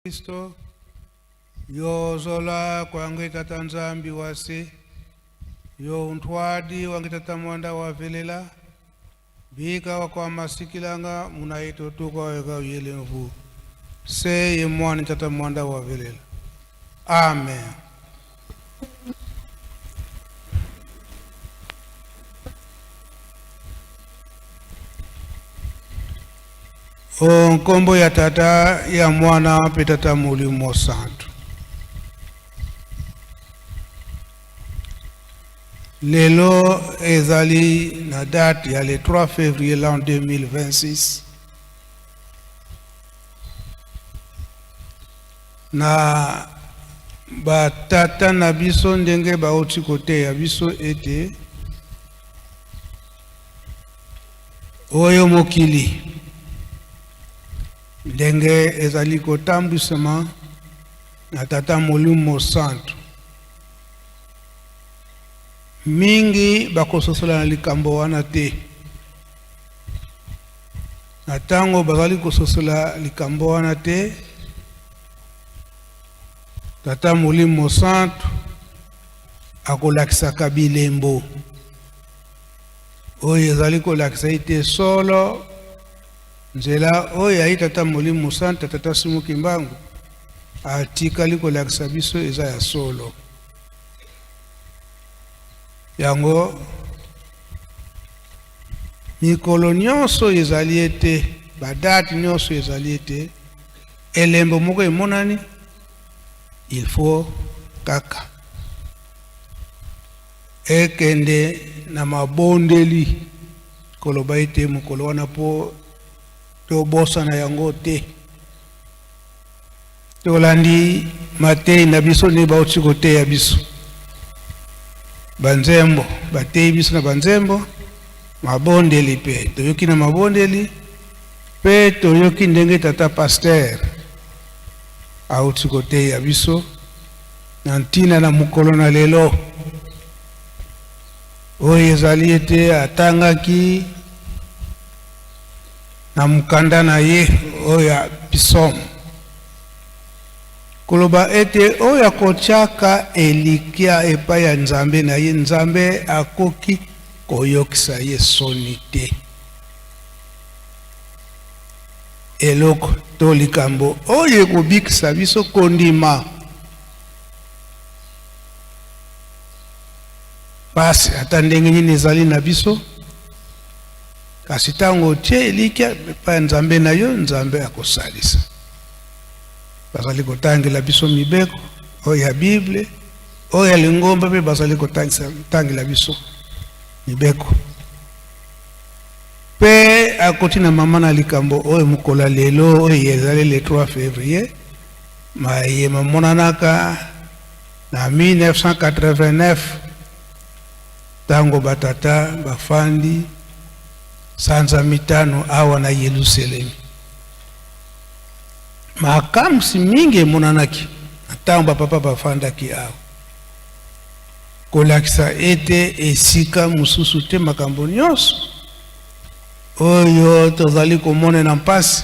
Kristo, yozola kwange tata Nzambi wase, yo untwadi wange tata mwanda wavelela, bika wakwa masikilanga munaito tuka weka uyele mvu. Se ye mwana tata mwanda wavelela. Amen. O nkombo ya Tata, ya Mwana mpe Tata Molimo Santu. Lelo ezali na date ya le 3 février l'an 2026 na batata na biso ndenge bauti koteya biso ete Oyo mokili ndenge ezali kotambwisama na Tata Molimo Mosantu, mingi bakososola na likambo wana te. Na ntango bazali kososola likambo wana te, Tata Molimo Mosantu akolakisaka bilembo oyo ezali kolakisa ete solo nzela oyo ayi Tata Molimo Mosantu, Tata Simon Kimbangu atikali kolakisa biso eza ya solo. Yango mikolo nyonso ezali ete badate nyonso ezali ete elembo moko emonani, il faut kaka Ekende na mabondeli koloba ete mokolo wana mpo tobosana yango te. Tolandi mateyi na biso nde bauti koteya biso banzembo, bateyi biso na banzembo, mabondeli mpe toyoki na mabondeli mpe toyoki ndenge tata pasteur auti koteya biso na ntina na mokolo na lelo oyo ezali ete atangaki na mokanda na ye oyo ya Psaume koloba ete oyo akotiaka elikya epai ya Nzambe na ye, Nzambe akoki koyokisa ye soni te. Eloko to likambo oyo ekobikisa biso kondima pasi ata ndenge nini ezali na biso, kasi ntango otie elikya epai ya Nzambe na yo, Nzambe akosalisa. Bazali kotangela biso mibeko oyo ya Bible, oyo ya lingomba mpe bazali kotangela biso mibeko. Mpe akoti na mama na likambo oyo mokolo ya lelo oyo ezali le 3 février, maye mamonanaka na 1989 ntango batata bafandi sanza mitano awa na Yelusalemi. Makamwisi mingi emonanaki na ntango bapapa bafandaki awa, kolakisa ete esika mosusu te makambo nyonso oyo tozali komonela mpasi,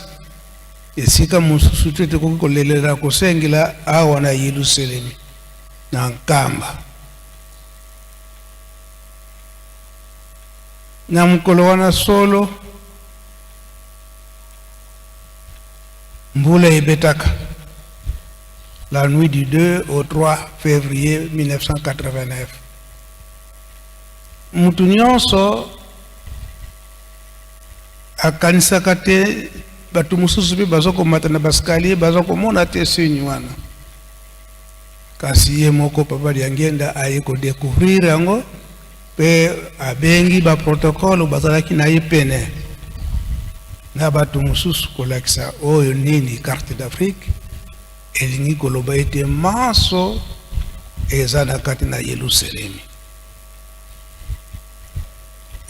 esika mosusu te tokoki kolelela kosengela awa na Yelusalemi na Nkamba. Na mokolo wana solo mbula ebetaka la nuit du 2 au 3 février 1989. Mutu nyonso akanisaka te bato mosusu mpe baza komata na baskalie baza komona te signe wana, kasi ye moko Papa Diangienda aye kodecouvrir yango mpe abengi baprotokole bazalaki na ye pene na bato mosusu kolakisa oyo nini carte d'Afrique elingi koloba ete manso eza na kati na Yelusalemi.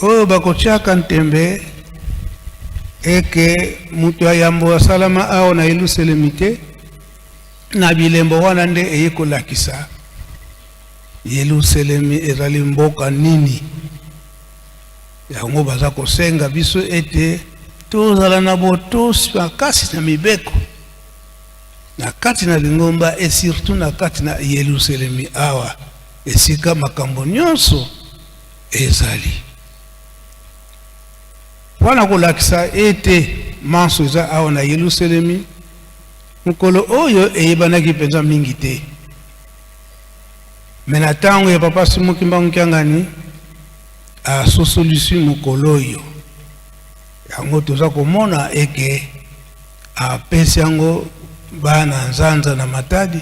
Oyo bakotiaka ntembe eke moto ya yambo asalama awa na Yelusalemi te, na bilembo wana nde eye kolakisa Yelusalemi ezali mboka nini. Yango baza kosenga biso ete tozala na botosi makasi na mibeko. Na kati na lingomba et surtout na kati na Yelusalemi awa esika makambo nyonso ezali. Mpo na kolakisa ete manso eza awa na Yelusalemi, mokolo oyo eyebanaki mpenza mingi te. Me na ntango ya Papa Simon Kimbangu Kiangani asosolisi mokolo oyo, yango toza komona eke apesi yango bana Nzanza na Matadi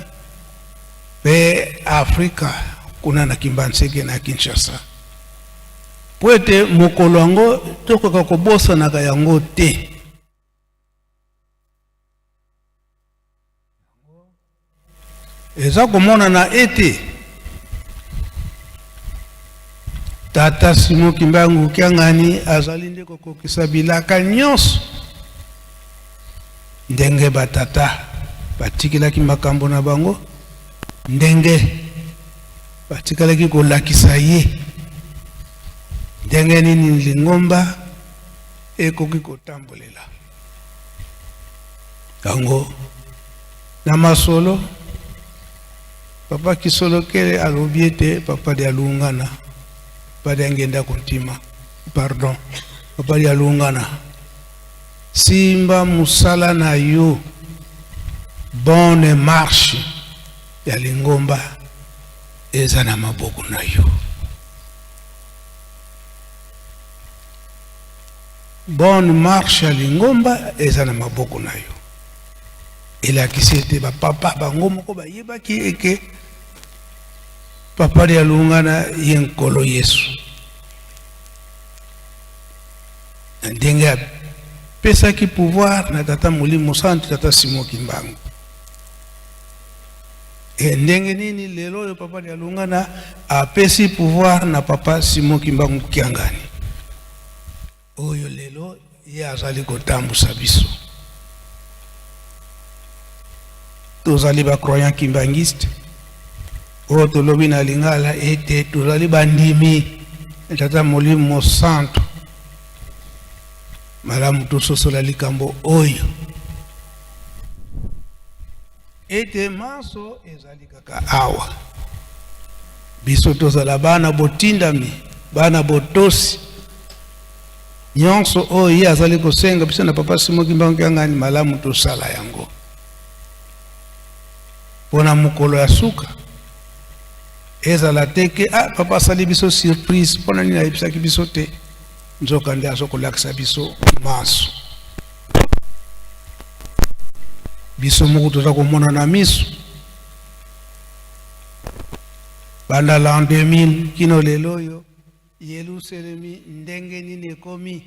mpe Afrika kuna na Kimbanseke na Kinshasa, mpo ete mokolo yango tokoka kobosanaka yango te. Eza komonana ete Tata Simon Kimbangu Kiangani azali nde kokokisa bilaka nyonso ndenge batata batikelaki makambo na bango, ndenge batikalaki kolakisa ye ndenge nini lingomba ekoki kotambolela yango. Na masolo, Papa Kisolokele alobi ete Papa Dialungana, Papa Diangenda Kuntima, pardon, Papa Dialungana, simba mosala na yo, bonne marche ya lingomba eza na maboko na yo. Bonne marche ya lingomba eza na maboko na yo. Elakisi ete bapapa bango moko bayebaki eke Papa Dialungana ye Nkolo Yesu, na ndenge apesaki pouvoir na Tata Molimo Santu, Tata Simon Kimbangu. E ndenge nini lelo oyo Papa Dialungana apesi pouvoir na Papa Simon Kimbangu Kiangani, oyo lelo ye azali kotambusa biso. Tozali ba croyant kimbanguiste, oyo tolobi na lingala ete tozali bandimi Tata Molimo Santu. Malamu tososola likambo oyo ete manso ezali kaka awa. Biso tozala bana botindami, bana botosi. Nyonso oyo ye azali kosenga biso na Papa Simon Kimbangu Kiangani, malamu tosala yango mpona mokolo ya suka ezala te ke ah, papa asali biso surprise, mpona nini ayebisaki biso te? Nzoka nde azokolakisa biso manso, biso moko toza komona na miso. Banda l'an 2000 kino lelo oyo, Yelusalemi ndenge nini ekomi?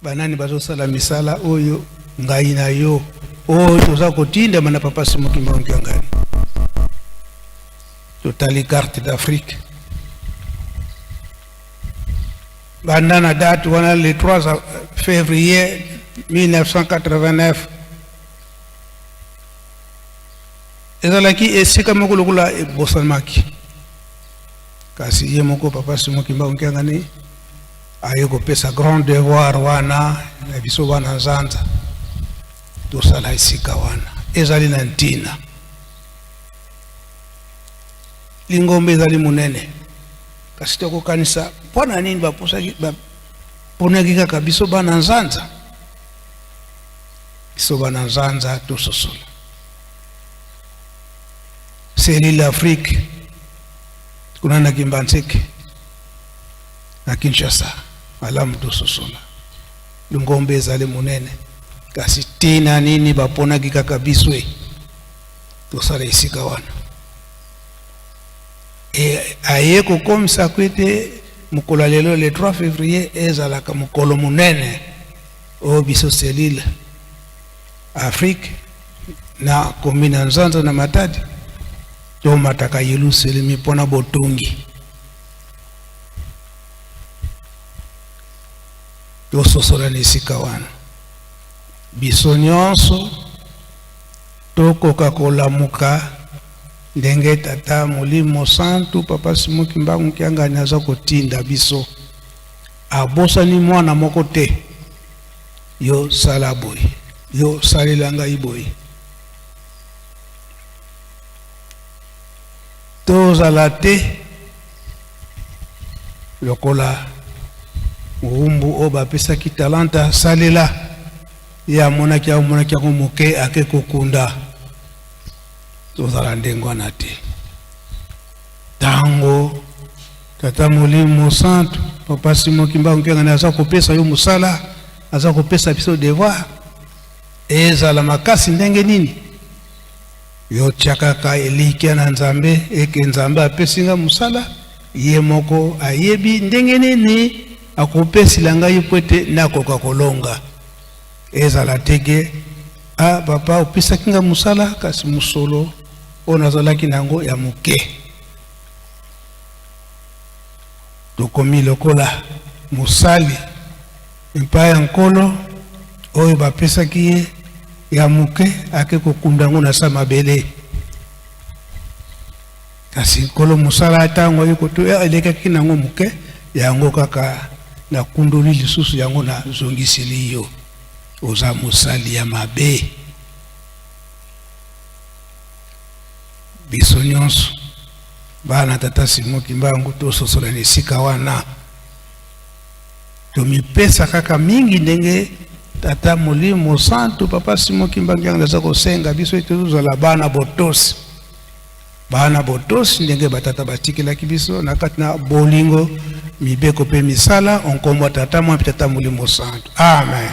Banani bazosala misala oyo? Ngai na yo oyo toza kotindama na Papa Simon Kimbangu Kiangani. Totali carte d'Afrique banda na date wana, le 3 février 1989, ezalaki esika moko lokola ebosanamaki, kasi ye moko Papa Simon Kimbangu Kiangani aye kopesa grand devoir wana na biso bana Nzanza, tosala esika wana. Ezali na ntina, lingomba ezali monene, kasi tokokanisa mpo na nini bapusaki, baponaki kaka biso bana Nzanza. Biso bana Nzanza tososola cellule Afrique kuna na Kimbanseke na Kinshasa. Malamu tososola, lingomba ezali monene, kasi ntina nini baponaki kaka biso e tosala esika wana? E aye kokomisa ko ete mokolo ya lelo, le 3 février, ezalaka mokolo monene oyo biso cellule Afrique na commune ya Nzanza na Matadi tomataka Yelusalemi mpona botongi. Tososola na esika wana, biso nyonso tokoka kolamuka ndenge Tata Molimo Santu Papa Simon Kimbangu Kiangani aza kotinda biso. Abosani mwana moko te. Yo sala boye. Yo salela ngai boye. Tozala te lokola mowumbu oyo bapesaki talanta salela ye amonaki amonaki yango moke ake kokunda. Tozala ndenge wana te. Tango Tata Molimo Mosantu, Papa Simon Kimbangu Kiangani aza kopesa yo mosala, aza kopesa biso devoir, ezala makasi ndenge nini, yo tia kaka elikya na Nzambe eke Nzambe apesi nga mosala, ye moko ayebi ndenge nini akopesila ngai mpo ete nakoka kolonga. Ezala te ke ah papa opesaki nga mosala kasi mosolo oyo nazalaki na yango ya moke. Tokomi lokola mosali epai ya Nkolo oyo bapesaki ye ya moke ake kokunda yango na sa mabele. Kasi Nkolo mosala ntango aye koto eh, elekaki na yango moke, yango kaka nakundoli lisusu yango nazongiseli yo. Oza mosali ya mabe. Biso nyonso bana tata Simon Kimbangu tososola na esika wana, tomipesa kaka mingi ndenge tata Molimo Santu Papa Simon Kimbangu yango aza kosenga biso ete tozala bana botosi, bana botosi ndenge batata batikelaki biso na kati na bolingo, mibeko mpe misala, onkombo ya tata mwa mpe tata Molimo Santu. Amen.